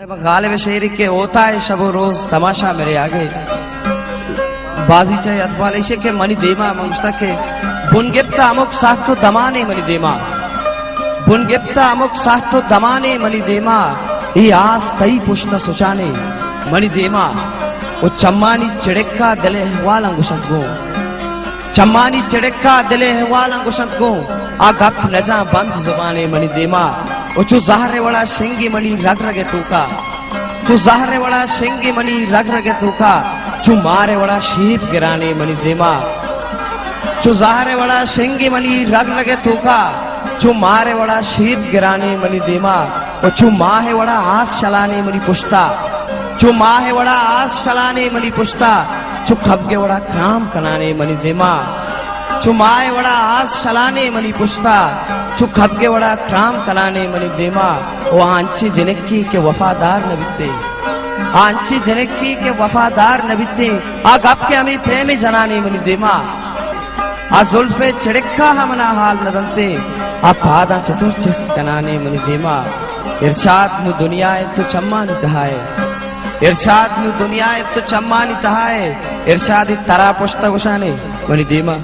غالب شعری کہ ہوتا ہے شب و روز تماشا میرے آگے۔ بازی چہ اتبال ایشے کہ منی دیما من گوشتا کہ بن گپتا ہمک ساخت و دمانے منی دیما۔ بن گپتا ہمک ساخت و دمانے منی دیما۔ ای آس تئی پشتا سچانے منی دیما۔ و چمانی چڑکا دل احوالاں گوشنت گوں۔ چمانی چڑکا دل احوالاں گوشنت گوں۔ آ گپ نجاں بند زبانے منی دیما۔ و چو زہر وڑا شنگی منی رگ رگ توکا۔ چو زہر وڑا شنگی منی رگ رگ توکا۔ چو مار وڑا شیپ گرانے منی دیما۔ چو زہر وڑا شنگی منی رگ رگ توکا۔ چو مار وڑا شیپ گرانے منی دیما۔ و چو ماہ وڑا آس شلانے منی پشتا۔ چو ماہ وڑا آس شلانے منی پشتا۔ چو کبگ وڑا کرام کنانے منی دیما۔ چو ماہ وڑا آس شلانے منی پشتا۔ چو کبگ وڑا کرام کنانے منی دیما۔ و آ انچیں جنکی کہ وفادار نہ بیتے۔ آ انچیں جنکی کہ وفادار نہ بیتے۔ آ گپ کہ ہمیں پیمیں جنانے منی دیما۔ آ زلف چڑکا ہم منا حال نہ دنتے۔ آ پاداں چتور چست کنانے منی دیما۔ ارشاد نو دنیا ء تو چمانی تہا ئے۔ ارشاد نو دنیا ء تو چمانی تہا ئے۔ ارشاد ای ترا پشتا گوشانے منی دیما۔